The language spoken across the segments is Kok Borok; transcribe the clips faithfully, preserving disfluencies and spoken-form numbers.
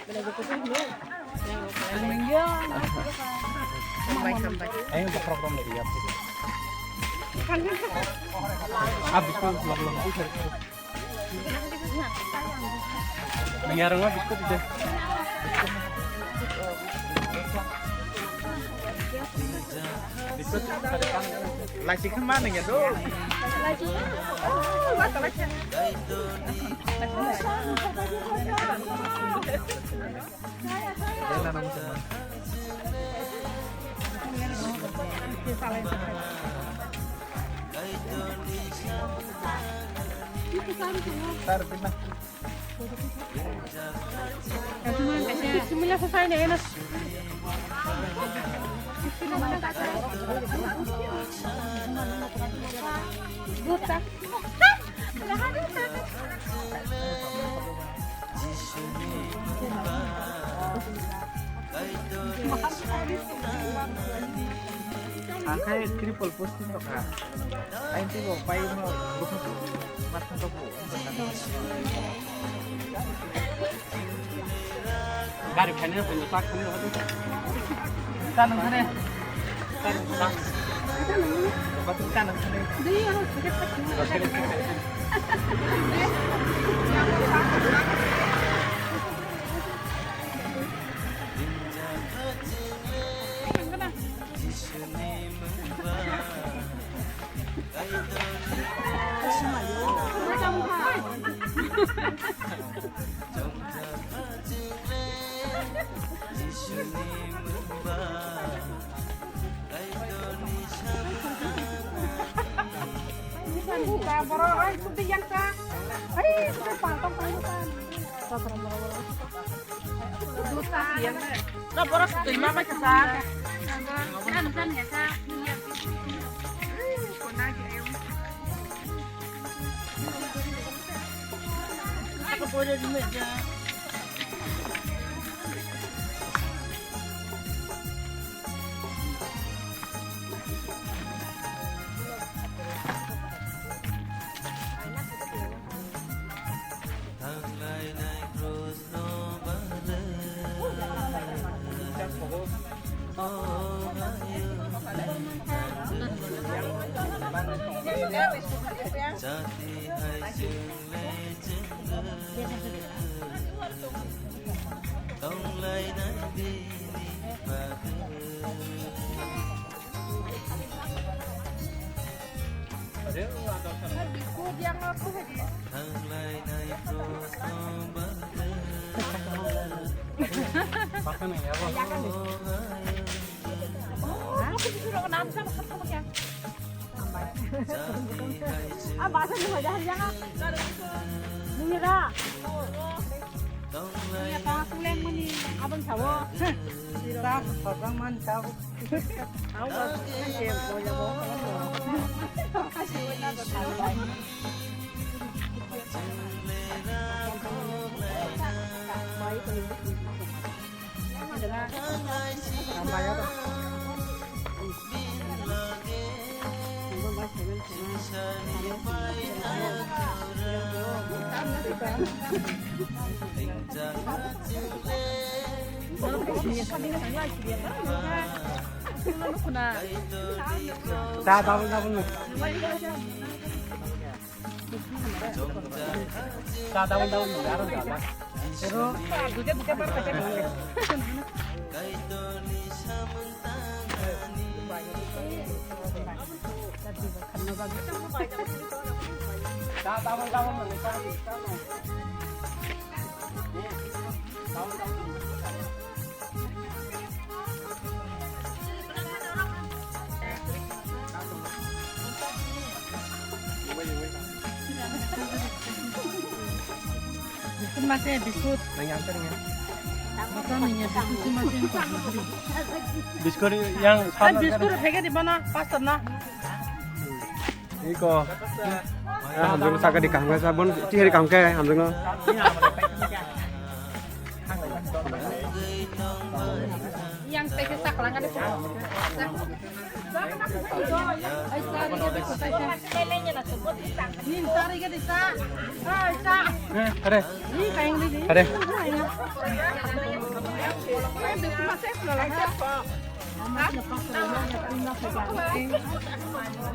Ang bokhorok romni riyap. Ah, biscuit lab lab. Nang yarang ma biscuit de. Biscuit. Lachi khe ma nang ya do. Ang khai triple posting rok ha. Ang tei bo pai no bukha. Mat thang ko. Gari khaina phai tak khaina. Tanang khane. Tanang khane. Borok, ai, sudi yang sa. Ai, sudi pantong, pantong. Na borok twi ma bai kha sa. Ah, bahasa ni hoja hari yang. Mira. Mira, tong aku leng mani. Abang sawo. Sita, abang man sawo. Aku bas, aku boya bo. Sa double double. Sa double double ni aro jala. Pero duita duita bar pakai. Sa double double ni. Double double. Biskut mase biskut. Nang yang tadi ya. Masa niya biskut mase. Biskut yang kan sana biskut tadi. Pakai di mana? Pastor na. Iko. Ah, hamjung saka di kaham sa bon, tihari kaham ke hamjung. Yang teke saklang ada. Nin tari ke disa. Hai sa. Eh, are. Ni kain di. Are.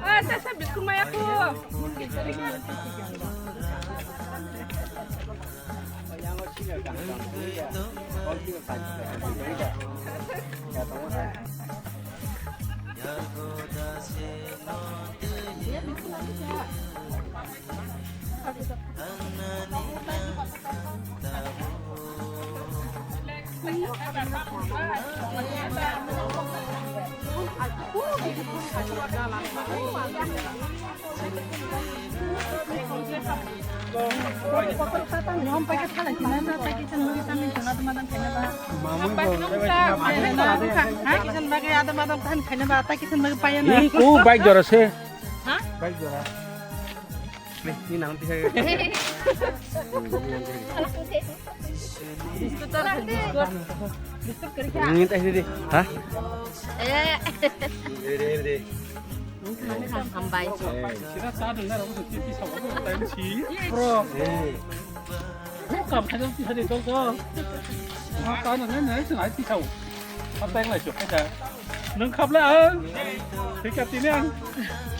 Ah, sa sa biskut maya ko. Ni ko bike jora se. Ha? Bike jora. Ni, ni nang tisa. Ni tisa di. Ha? Eh. Re, re, re. Hambai. Sira ta dong na ro ko ti ti sa ko ta si. Bro. Eh. Ko kam kha ti sa de to ko. Ma ta na na na sa ti sa. Apa yang lagi? Ada. Nung khap le ang. Tika tini ang.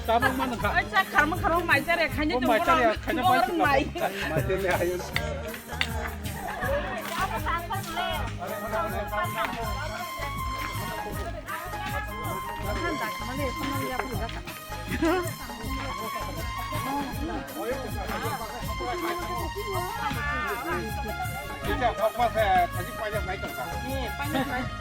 Tabang mana kha? Ai cha kharma kharma mai cha re khanya. Mai cha re khanya mai. Mai. Kita apa saya tadi banyak naik kan? Nih, banyak naik.